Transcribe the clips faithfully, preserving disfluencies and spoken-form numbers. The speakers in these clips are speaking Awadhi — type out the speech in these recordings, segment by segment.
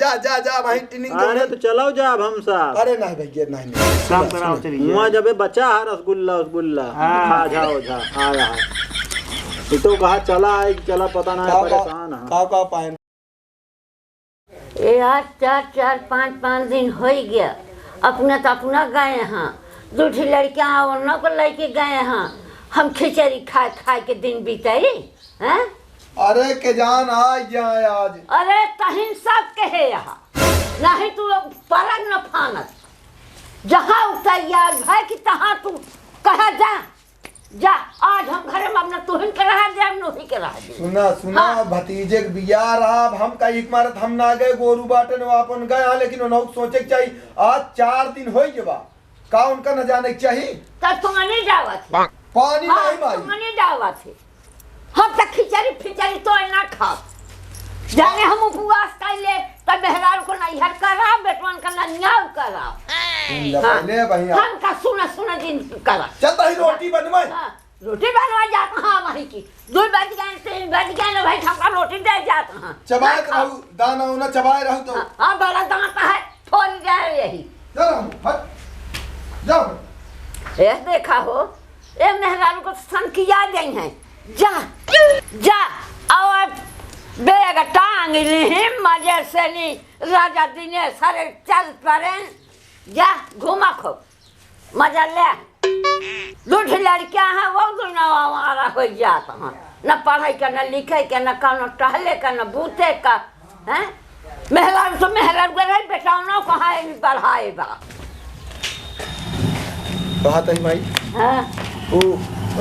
जा, जा, जा, वहीं टिनिंग अरे, तो चलाओ जा अब हम साहब। अरे, नहीं भैया, नहीं, नहीं। काम सुना, कराओ, सुना। चलिए। हुआं जबे बचा है रसगुल्ला, रसगुल्ला। हाँ। खा जाओ, जा, आ रहा है। ये तो कहा चला है कि चला, पता ना है, का, का, परेशान है। का, का पाए? ए, आज चार, चार, पाँच, पाँच दिन होइ गया। अपना तो अपना गए हाँ, दू ठी लड़कियाँ उन्हों को लेके गए हाँ। हम खिचड़ी खाए, खाए के दिन बीताई, हैं? अरे के जान आ जाए आज। अरे तहिन सब कहे यहाँ, नहीं तू परग न फानत। जहाँ उ तैयार भय कि तहाँ तू कहा जा, जा, आज हम घरे में अपना तुहिन के रहा दे, हम नोही के रहा दे। सुना, सुना, हाँ। भतीजे के बियाह रहा, अब हम का एक मारत हम ना गए, गोरू बाटे न आपन गए हाँ, लेकिन उन्हों सोचे के चाहिए, आज चार दिन होइ गए बा, का उनका न जाने के चाहिए? तब तुम नहीं जावत है। पानी हाँ, नहीं माई। तुम नहीं जावत है। हम तो खिचड़ी फिचड़ी तो ना खाब। जाने हम उपवास कर ले, तब मेहरारू को नैहर करा, बेटवन का ननियाल करा। सुन ले हाँ। पहले भैया। हम का सुना सुना दिन करा। चल तो ही रोटी बनवाए। हाँ, रोटी बनवा जात हाँ वही की। दो बज गए, तीन बज गए ना भाई, हमका रोटी दे जात हाँ। चबाए हाँ, रहू, दाना उना चबाए रहू तो। हाँ, हाँ, बड़ा दांत है, थोड़ी रहे यही। चल, हट। जाओ। ए देखा हो, ए मेहरारू को सनकिया गई हैं। जा, जा, और बैग टांग ली, मजे से नी, राजा दिनेश हरे चल पड़े। जा, घूमा खूब, मजा ले। दू ठे लड़कियां हैं, वो दुनो आवारा हो जात हैं, न पढ़े के, न लिखे के, न कौनो टहले के, न बूते का। हैं? मेहरारू तो मेहरारू के रही, बेटौनो कहाँ है, पढ़ाए बा। कहा तही माई? हाँ। वो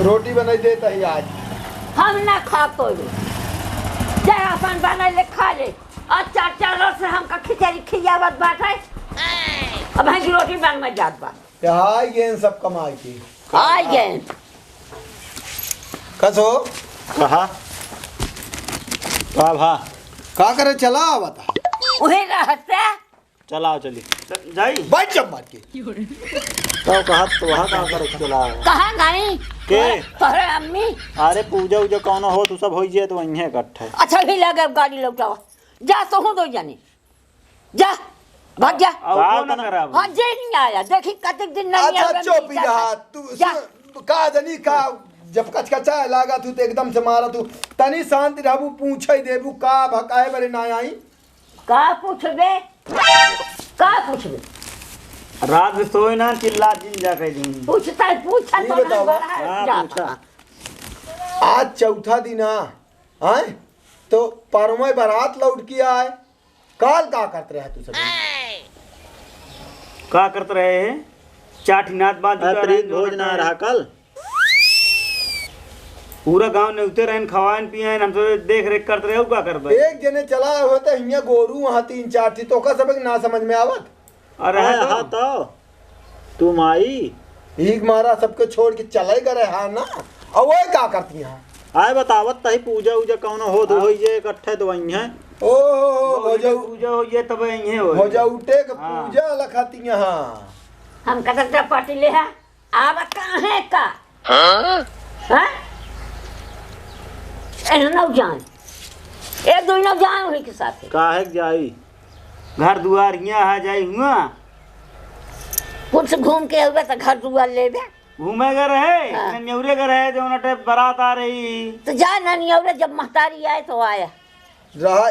रोटी बनाई देता ही आज। हम ना खा तो रे। जा अपन बनाई ले, खा ले। आज चार चार रोज से हमका खिचड़ी खियावत बाटे। अब हम रोटी बन में जात बा। ये आई गए सब कमाई के। आई गए। कस हो? कहा? का भा? का करे चला आवता? उहे रहते। चला आओ, चली। च-, जाई? बैठ जब मार के। तो कहा, तो वहाँ का करे चला आओ? कहाँ गई? के? तोहरे अम्मी? अरे पूजा उजा कौनो हो, तू सब होई जे तो वहीं इकट्ठे। अच्छा, भी लगे गाड़ी लौटाओ। जा, तो हूँ दो जने। जा, भाग जा। अब का वो ना तन- कराब। हाँ, जे नहीं आया। देखी, कतेक दिन नहीं अच्छा, आया, चुप ही नहीं रहा। आया। तू जा। सुन, का जनी का, जब कचकचा लागा तू तो एकदम से मारा तू। तनी शांति रहबू, पूछे देबू, का भकाए बरे ना आई? का पूछबे? का पूछबे? रात में सोए ना, चिल्ला जिन जा कह दी। पूछता है, पूछा ये तो ना बतावा। बड़ा है, हाँ, जा। पूछा। आज चौथा दिन आ, आए? तो परमे बारात लौट के आए। काल का करत रहे तू सब? का करत रहे है? चार ठिन नात बात अरे, जुटा प्रीत रहे, भोज ना रहे। रहा कल? पूरा गांव नेवते रहन, खवाइन पियाइन, हम तो देख रेख करत रहे, उ का करबे? एक जने चला होते हियां गोरू वहां तीन चार थी, तो का सबक ना समझ में आवत? अरे, अरे, है तो। हाँ तो। तू माई। भीख मारा सबके छोड़ के चले गए रहे, हाँ ना? अब वो का करती हैं? आए बतावत तही पूजा उजा कौनो होत हाँ। होई जे इकट्ठे तो वहीं हैं। ओ, हो, हो, बाबू जी, भौजाऊ। पूजा होई जे तब यहीं होई। भौजाऊ उठे के हाँ। पूजा लखाती हैं, हाँ। हम कतक पार्टी ले है? आवा काहे का? हाँ? हाँ? ए नौ जान। ए दुई नौ जान उन्हीं के साथ है। काहे के जाई? घर दुआर हियां आ जाई हुआ। कुछ घूम के अउबे त घर दुआर लेबे। घूमे के रहे, हाँ। ननियौरे के रहे, जौन अटे बारात आ रही। तो जा ननियौरे, जब महतारी आए तो आया। रहा,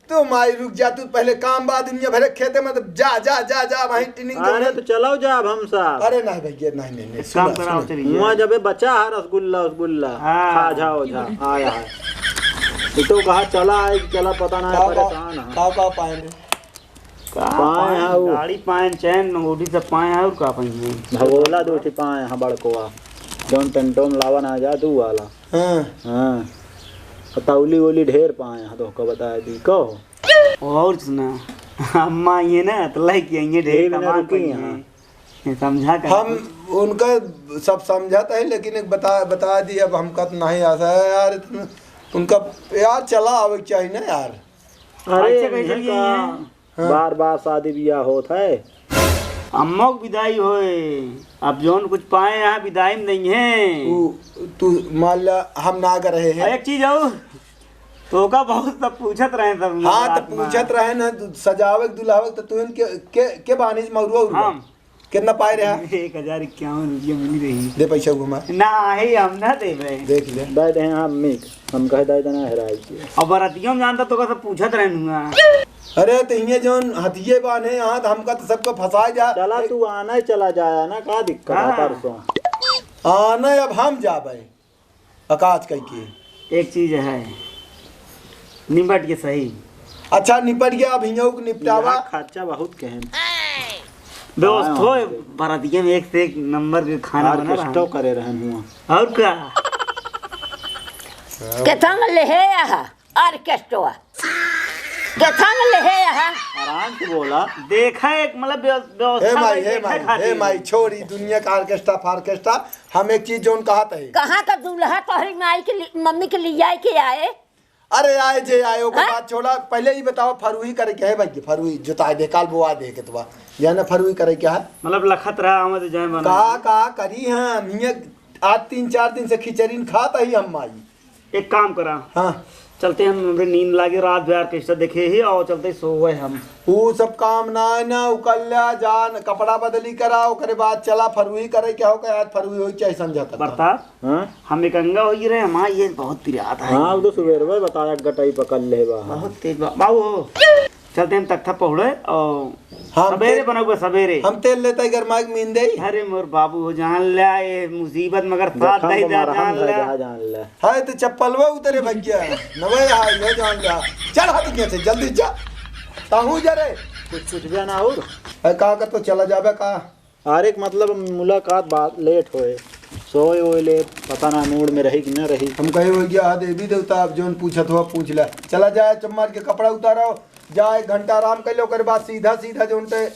तू माई रुक जा, तू पहले काम बा दुनिया भरे खेते में, तो जा, जा, जा, जा, वहीं टिनिंग अरे, तो चलाओ जा अब हम साहब। अरे नहीं भैया, नहीं, नहीं, नहीं, एक सुना, काम कराओ, सुना। चलिए। हुआं जबे बचा है रसगुल्ला, रसगुल्ला, हाँ। खा जाओ, जा, आया है। ये तो कहा चला है, चला पता ना है, का, का, परेशान है। का, का पाए रे? का पाए पाए? हैं वो। गाड़ी पाए, चैन, अंगूठी सब पाए हैं, और का पाए हैं? भगोला दो ठी पाए हैं बड़कोआ, जौन टेंटो में लावा ना जा, तू वाला। हाँ। हाँ। आ तौली वोली ढेर पाए हैं, तो का बताए दी, कहो। और सुना, अम्मा ये ना, तो लेके आइए ढेर ये बिना कमा रुकी पाई हैं। हैं। ये समझा कर हम उनका सब समझाता है, लेकिन एक बता, बता दी, अब हमका तो नहीं आता है यार, इतना उनका यार चला आवे के चाहिए ना यार। अरे, ऐसे कैसे इनका लिए हैं? हाँ। बार बार शादी ब्याह होत है। अम्मो के विदाई होए, अब जौन कुछ पाए यहाँ विदाई में नहीं है। तू, तू मान ला हम ना कर रहे हैं। एक चीज और, तोका बहुत सब पूछत रहे सब हाँ, त नवरात में। पूछत रहे न, सजावे के, दुल्हावे के, त तू इनके, के, के बानिज मरुआ उरुआ? हम। कितना पाए रहा? एक हजार इक्यावन रुपया मिली रही। दे पैसा हुआ हमार। ना, ही हम ना देबे। देख ले। दाई दे, हाँ, अम्मी, हम कहे दाई दे ना हेराई के। अब बरतियों में जानता तोका सब पूछत रहे हुआ। अरे, त इहे जौन हथिये बान्हे यहाँ, त हमका त सबको फंसाए जा। चला, तू आना ही चला जाया ना, का दिक्कत है हाँ। परसों? आना अब हम जाबे। अकाज कई के। एक चीज है, निपट के सही। अच्छा, निपट गया, अब हियाँ के निपटावा। यहाँ खर्चा बहुत कहन। व्यवस्था हाँ। है, बरातिये में एक से एक नंबर के खाना बना रहा। ऑर्केस्ट्रो करे रहन हुआ। और का? केथन लेहे आहा, ऑर्केस्ट्रो। केथन लेहे आहा। आराम से बोला। देखा एक मतलब व्यव-, व्यवस्था हे माई, भाई हे देखा माई, खातिर। हे माई, छोड़ ई दुनिया का ऑर्केस्ट्रा फार्केस्ट्रा। हम एक चीज जौन कहत है। कहाँ का दूल्हा तोहरी माई के लि-, मम्मी के लियाए के आए? अरे आए जे आए, ओकर हाँ? बात छोड़ा। पहले ई बताओ, फरुही करे के है भाई? फरुही जोताए दे, काल बोआ दे के तुआ। जाने फरुही करे के है? मतलब लखत रहा, आमद जाए बना। का, का करी हम? हियाँ आज तीन चार दिन से खिचड़ी न खात ही हम माई। एक काम करा। हाँ। चलते हम, हमरे नींद लागे, रात भर ऑर्केस्ट्रा देखे ही और चलते सोवे हम। ऊ सब काम ना है ना, ऊ कर ल्या, जान कपड़ा बदली करा, ओकरे बाद चला फरुही करे, क्या हो गया, आज फरुही होई चाहे संझा तक। बरता, हाँ? हम एक अंगा होई रहे, हमार ये बहुत पिरात है। हाँ, वो तो सुबेरवे बताया, गटाई पकड़ ले बा। बहुत तेज बा-, बाबू हो। चलते हम तख्ता पहुड़े और हम सबेरे ते-, बनाऊबे, सबेरे। हम तेल लेता ही गरमाई के मीन दे। अरे मोर बाबू हो, जान ल्या, ये मुसीबत मगर साथ जखम दे को दे, मरहम जान दे ल्या। जा, जान ल्या। हाय, तो चप्पलवा उतरे भैया, नवे हाय, ये जान ल्या। चल, हाथ के से, जल्दी जा। ताहू जा रे। कुछ, कुछ भी ना हो। अरे, का कर तो चला जाबे का? अरे, के मतलब, मुलाकात बात लेट होए, सोए ओए लेट, पता ना मूड में रही कि ना रही। हम कहे, "हो गया, हाँ, देवी देवता, आप जौन पूछत हो, पूछ ला।" चला जाए, चम्मर के कपड़ा उतारो, जा एक घंटा आराम कर लो, ओकर बाद सीधा, सीधा जौन ते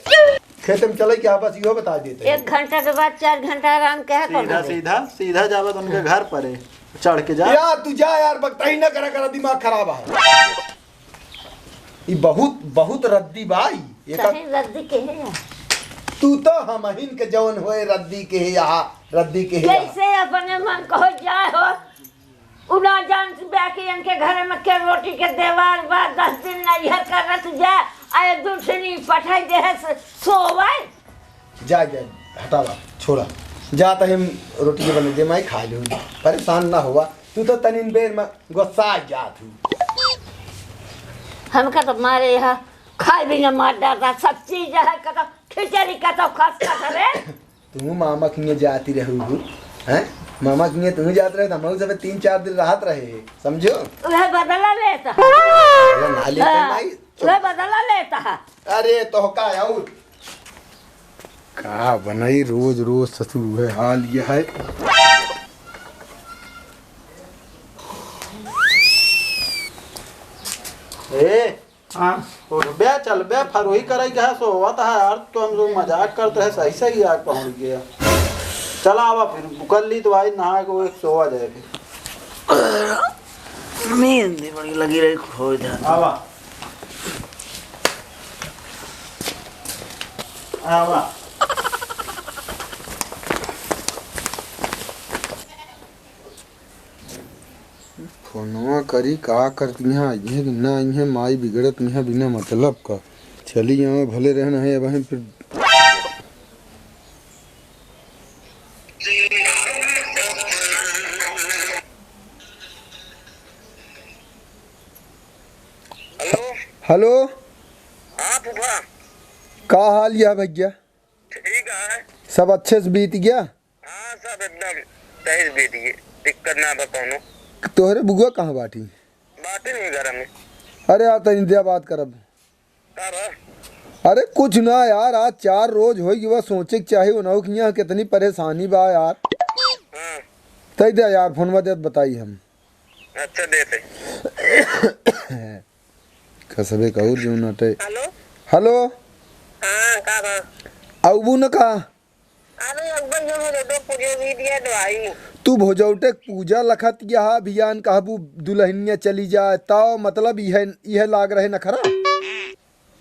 खेत में चले, क्या बस इहो बता देते हैं। एक घंटा के बाद चार घंटा आराम कहे तो सीधा, ना। सीधा, सीधा जावे तो उनके घर पर है, चढ़ के जा। यार, तू जा यार, बकताही ना करा, करा, दिमाग खराब है। ई बहुत, बहुत रद्दी बा ई। एकर सही रद्दी के है। तू तो हमहिन के जवन होए रद्दी के है, यहाँ रद्दी के है, यहाँ। कैसे अपने मन को हो जाए हो? उ ना जान बा कि इनके घर में के रोटी के देवार बा, दस दिन नैहर करत जा, आए दूसरी पठाई दे है स-, सोवाई। जा, जा, हटावा, छोड़ा। जा त हम रोटी बने दे, माई खा लूँ। परेशान ना हुआ, तू तो तनिन बेर में गुस्सा जात हूँ। हमका तो मारे यहाँ खाए भी ना मार डालता, सब चीज है, कतो खिचड़ी, कतो खस, कतो रे। तू मामा किने जाती रहू हूँ, हैं? मामा किने तू जात रहे, तो हम सब तीन चार दिन रहत रहे, समझो? वह बदला लेता। अरे ना लेते हाँ, माई। वह बदला लेता। अरे तो का और? का बनाई, रोज रोज ससुर उहे हाल ये है। ए, हाँ। उठबे, चलबे, फरुही करे के है, सोवत है यार, तो हम लोग मजाक करते हैं, सही सही आग पहुँच गया। चला आवा फिर, बुकल ली तो आई नहा के वो एक सोवा जाए फिर। नींद बड़ी लगी रही, खो जा। आवा। आवा। फोनवा करी, का करती हैं, अइहें कि ना अइहें, माई बिगड़त नहीं है बिना मतलब का। चली आवे, भले रहना है, अब हम फिर हेलो। हेलो। हाँ फूफा। का हाल या भैया? ठीक है। सब अच्छे से बीत गया? हाँ, सब एकदम सही से बीत गए, दिक्कत ना बा कौनो। तोहरे बुआ कहाँ बाटी? बाटे नहीं घर में। अरे आ तनी दे बात करब। का बा? अरे कुछ ना यार, आज चार रोज होइ गवा, सोचे के चाही उनहु कि यहाँ कितनी परेशानी बा यार। हाँ। तई दे यार, फोनवा देत बताई हम। अच्छा, देते। कसबे का और जो नटे। हेलो। हेलो। हाँ, का बा? अउबू न का? अरे, अउबे जो मेरे दो पूजे भी दिया दवाई। तू भोजौटे के पूजा लखत यहाँ भियान कहबू दुल्हनिया चली जाए, ताव मतलब यह, यह लाग रहे नखरा?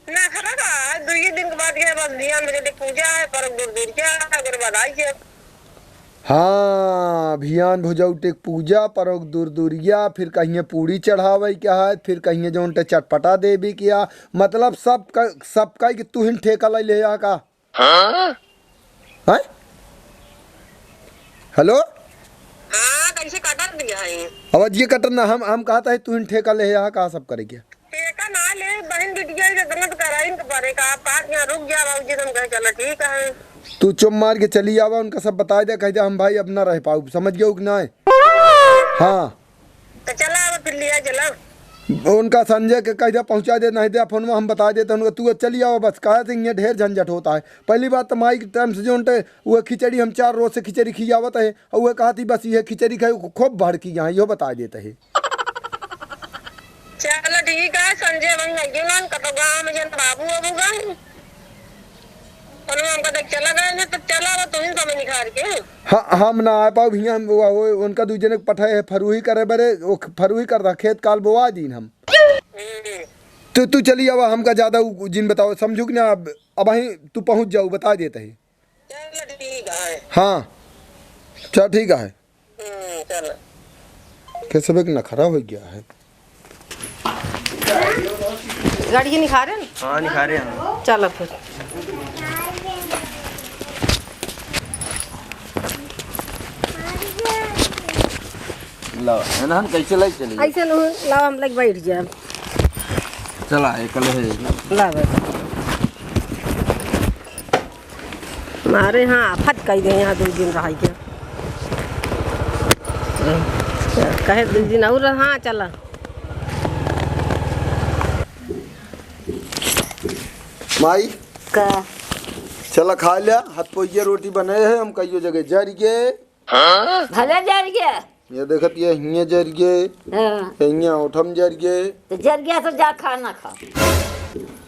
नखरा का, आज दुइये दिन के बाद ये बस ध्यान दे के पूजा है, परब दूर दूर क्या है, अगर बधाई है। हाँ, भियान भुजौटे क पूजा, परोक दूर दूरिया, फिर कहिए पूड़ी चढ़ावे के है, फिर कहिए जौन टे चटपटा देवी के है, मतलब सब क-, सब कई के तुहिन ठेका ले ले यहाँ का? हाँ? हैं? हेलो? हाँ, कैसे कटर दिया है? आवाज ये कटर ना, हम, हम कहता है तुहिन ठेका ले यहाँ का सब करे के? ठेका ना ले, बहन बिटिया के गलत कराइन के परे का, आप कहा कि यहाँ रुक जा बाबूजी, तो हम कहे चलो ठीक है। तू चुप मार के चली आवा, उनका सब बताइ दे, कहि दे हम भाई अब ना रह पाउब, समझ गयो कि नाहीं? हाँ। तो चला आवा फिर लिया चला। उनका संजय के कहि दे पहुँचाइ दे, नाहीं दे फोनवा हम बताइ देते उनका, तू चली आवा बस, काहे से इहाँ ढेर झंझट होता है। पहली बात तो माई के टाइम से जौन टे, उहे खिचड़ी हम चार रोज से खिचड़ी खियावत है, और उहे कहती बस इहे खिचड़ी खाई, खूब भड़की यहाँ, इहो बताइ देते है। चलो ठीक है, संजय बन गए ना, कतो गाँव में जन बाबू अबू गए। और हमका देख चला गए ना, तो चला वो तुम समय निकाल के। हाँ, हम ना आ पाउब, हियाँ वो, वो, उनका दू जने के पठाए है फरूही करे बरे, वो फरूही कर रहा, खेत काल बोआ दीन हम। हम्म। तो तू चली आवा, हमका ज्यादा उ, जिन बताओ, समझू कि ना, अब, अब वहीं तू पहुँच जाऊ, बताइ देते है। चलो ठीक है। हाँ, चल ठीक है। हम्म, चलो। कैसे एक नखरा हो गया है। गाड़ी के निखारे न? हाँ, निखारे हैं। चलो फिर। लाओ, है ना, हम कैसे लाई चली? ऐसे न हो, लाओ, हम लोग बैठ जाए। चला, एकले है। ला बैठ। मारे हाँ, आफत कई दे यहाँ दो दिन रह गया। कहे दो दिन और रह, हाँ, चला। माई। का? चला खा लिया, हाथ पोइया रोटी बने है, हम कहियो जगह जर गए। भले जर गए। ये देखत ये हिये जर गए, हाँ। ये हिये ओठम जर गए। तो जर गया तो जा खाना खा।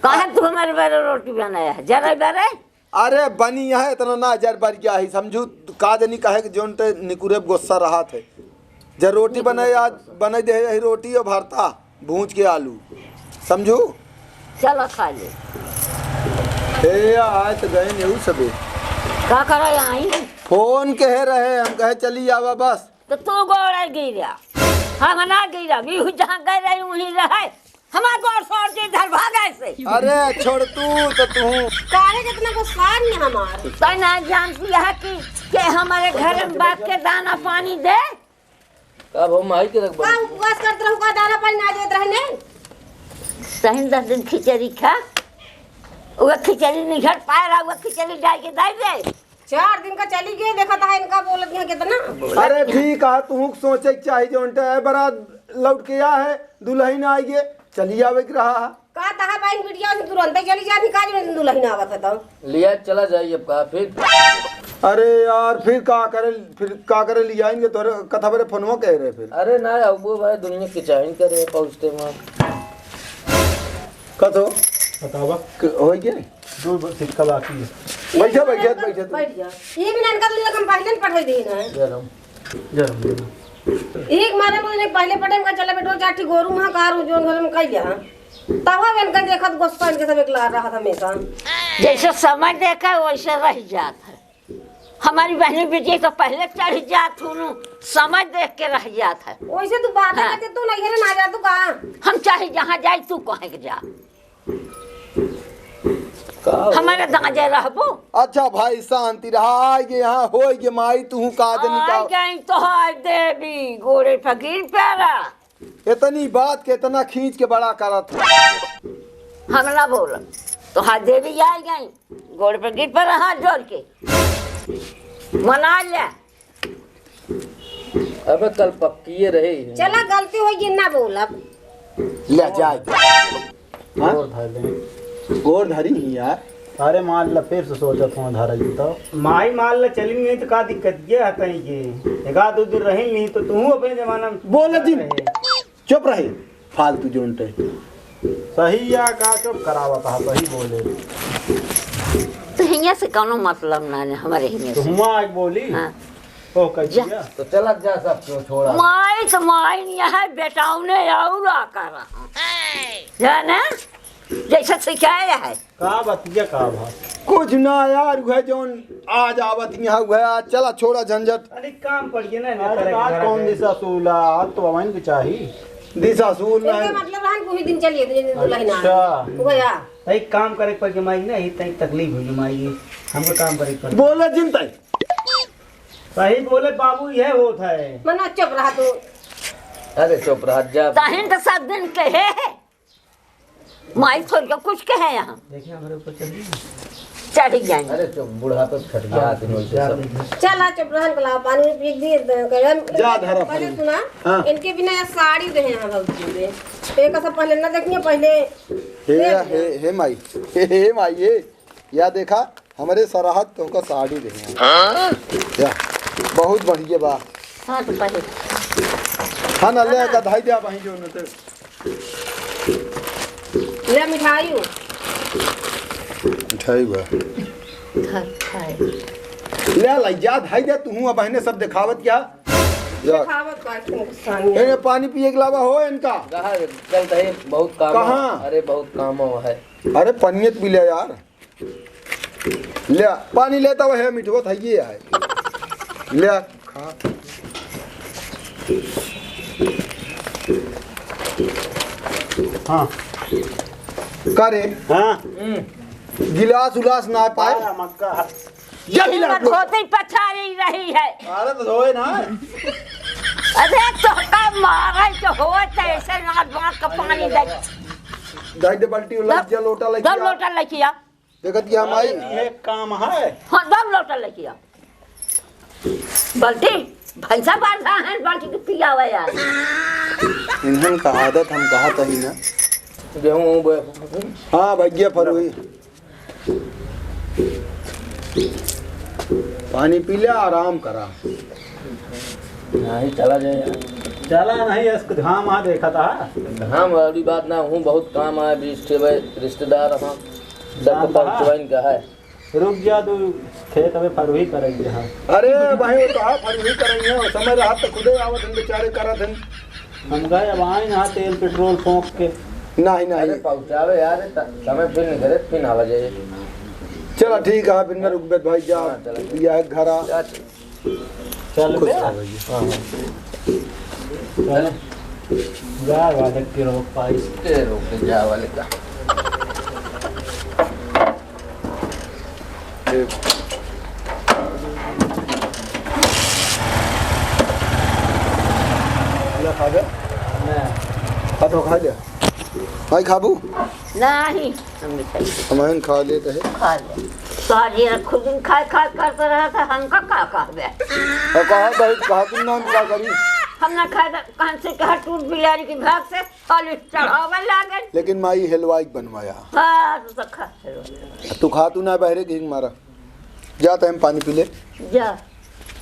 काहे तू हमारे बारे रोटी बनाया है? जरे बारे? अरे बनी है, इतना ना जर बर गया है, समझू का जनी कहे कि जोन ते निकुरे गुस्सा रहा थे। जर रोटी बनाए, आज बनाई दे है रोटी और भरता, भूंज के आलू, समझू? चलो खा ले। ए, आए तो गए नेहू सबे। का करे आई? फोन कहे रहे, हम कहे चली आवा बस। तो तू गोड़े गिरा, हम ना गिरा, भी जहाँ गए रही वहीं रहे। हमार गोड़ छोड़ के इधर भाग ऐसे। अरे छोड़ तू तो तू। काहे कितना गुस्सा है हमार। तै ना जानती है कि, कि हमारे घर में बाप के दाना पानी दे। का भो माई के रख का बड़ी? उपवास करत रहू का दाना पानी ना देत रहने? सही दस दिन खिचड़ी खा, वो खिचड़ी निघर पाए रहा, वो खिचड़ी डाल के दे दे। चार दिन का चली गई, देखत है इनका बोलत है कितना। अरे ठीक है, तू सोचे के चाही जो उनटे है बरात लौट के आ है, दुल्हन आई गे, चली आवे के रहा है। का तहा बहन बिटिया से तुरंत ही चली जाती, का जो दुल्हन आवत है तो। लिया चला जाइए अब का फिर। अरे यार, फिर का करे, फिर का करे लियाएंगे तोरे कथा बरे फोनवा कह रहे फिर। अरे ना, अब वो भाई दुनिया के चाइन करे पहुँचते में। कथो? बतावा। क-, होई के? दो ब-, सिक्का बाकी है। बैठा, बैठा, बैठा तू। बैठ जा। ये भी ननका दुनिया हम पहले न पढ़ाई दी ना। जय राम। जय राम, जय राम। एक मारे मुझे पहले पढ़े में चला बेटो, जाठी गोरू महा कार हो, जोन घर में कह लिया। तब हम इनका देखत गुस्सा इनके सब एक ला रहा था हमेशा। जैसे समय देखा वैसे रह जात है। हमारी बहनी बेटी तो पहले चढ़ जात हूँ, समय देख के रह जात है। वैसे तू बात हाँ। करते तू नहीं घर ना जा तू का? हम चाहे जहाँ जाए तू कहे के जा। का हो? हमारे दांजे रहबो। अच्छा भाई शांति रहा, आइगे यहाँ होइगे माई तू का जनी का। आ गई तो हाय देवी गोरे फकीर प्यारा। इतनी बात के इतना खींच के बड़ा करत है। हम ना बोलब। तो हाय देवी आ गई, गोड़ पर गिर पर हाथ जोड़ के मना ले। अबे कल पक्की रहे। चला गलती होइगी ना बोलब। ले जाए। हाँ? और धर ले। और धरी ही यार। अरे मान ला फिर से सोचत हूँ धरई तो। माई मान ला चली गई तो का दिक्कत ये है तई के? एक आध दो दिन रही नहीं तो तू अपने जमाना में बोल जी। रहे। चुप रहे, फालतू जोन टे। सही या का चुप करावत हा, सही बोले। तो हियाँ से कौनो मतलब ना है हमारे हियाँ तो से। हुआ आज बोली। हाँ। ओ, कह जा। दिया। तो चलत जा सब क्यों छोड़ा? माई तो माई नहीं है, बेटाऊ ने और आकर। जाने? जैसे सिखाया है। का बतिया का बात? कुछ ना यार, वह जौन आज आवत यहाँ, वह आज चला, छोड़ा झंझट। अरे काम पड़ गया ना, अरे करे का घर कौन है। दिशा सूला, आज तो अवाइन के चाही। दिशा सूल एके नहीं। मतलब रहन कुछ दिन चलिए, दिन दुल्हन आ। अच्छा। वह या। भाई काम करे पड़ के माई ना, ही तई तकलीफ हो गई माई, हमको काम करे पड़। बोले जिन तई। सही बोले बाबू, यह होत है। मना चुप रहा तू। अरे चुप रहा जा। तहिन तो सब दिन कहे है। माई छोड़ के कुछ कहे यहाँ। देखिए, हमारे ऊपर चढ़ गई। चढ़ गई। अरे चुप, बुढ़ापे फट गया आदमी वैसे सब। चल, आ चुप रहन, गला पानी पी दिए, द-, गरम। जा धरा पहले पानी। सुना, हाँ। इनके बिना ये साड़ी रहे हैं भौजी रे। तो एक ऐसा पहले ना देखिए, पहले हे, देख हे, लिया। हे माई, हे, हे माई, ये, या देखा, हमरे सरहद तोहका साड़ी रहे हैं। हाँ? या, बहुत बढ़िया बा। हाँ, तो पहले। हाँ ना, ले, हाँ। का धाई दिया, वहीं जो न ते। ले मिठाई हो। मिठाई बा। हाँ, खाए। ले ला, याद है दे, तू हूँ, अब बहने सब दिखावत क्या? या। दिखावत बा, तुमको सामने। ए, ये पानी पिए के लावा हो इनका? कहाँ? चल, तही बहुत काम कहाँ? है। अरे, बहुत काम है। अरे, पनियत पी ले यार। ले, पानी लेता वह मिठवा था, ये आए। ले, खा। हाँ। का रे? हाँ। गिलास उलास ना पाए? पाया मक्का। ये भी लड़को। धोती पछाड़ी रही है। अरे तो धोए ना। अरे तो का मारे जो होए तो ऐसे ना बांध के पानी दे। दे दे बाल्टी, दब, लग जा, लोटा लेके दब आ। लोटा लेके आ। देखत कि हम आई। ये काम है। हाँ, दब लोटा लेके आ। बाल्टी, भैंसा बांधा है, बाल्टी के पियावा यार। इन्हन का आदत हम कहा तही ना। गेहूं बो-, हाँ, भैया फरुई। पानी पी ले, आराम करा। नहीं, चला जाए यार। चला नहीं, इसको घाम आ देखा था। घाम वाली बात ना, हूँ बहुत काम आए, बीस ठे भाई रिश्तेदार हम, सबको हाँ, हाँ। पहुँचवाइन का है। रुक जा, तू खेत में फरुही करई जा। अरे भाई, वो कहाँ फरुही करई है, वो समय रहत तो खुदे आवत हैं, बेचारे करत हैं। हम गए, अब आए ना तेल पेट्रोल फूंक के। नहीं, नहीं। अरे पहुँचावे यार, त-, समय फिर नहीं करे, फिर आवा जाए। चला ठीक है, फिर ना रुक बे भाई, जा, हाँ, चला। या घर आ। जा, चल। चल खुश बे। रहो भैया। हाँ, हाँ। चल। जा वाले के रोक पाई। के रोक के जा वाले का। ले खा गया? ना। खा तो खा गया। भाई खाबू? नहीं, हम नहीं खाएंगे। हम खा लेते हैं। खा ले। तो आज ये खुद दिन खाए, खाए करते रहा था, हमका का कहबे? और कहा तो, कहा तुम ना, हम क्या करी? हम ना खाए तो कहाँ से कहा टूट बिलारी की भाग से और इस चढ़ावे लागल। लेकिन माई हलवाई बनवाया। हाँ, तो, तो खा, हलवाई। तू खा तू ना बहरे घी मारा। जा तो हम पानी पी ले। जा।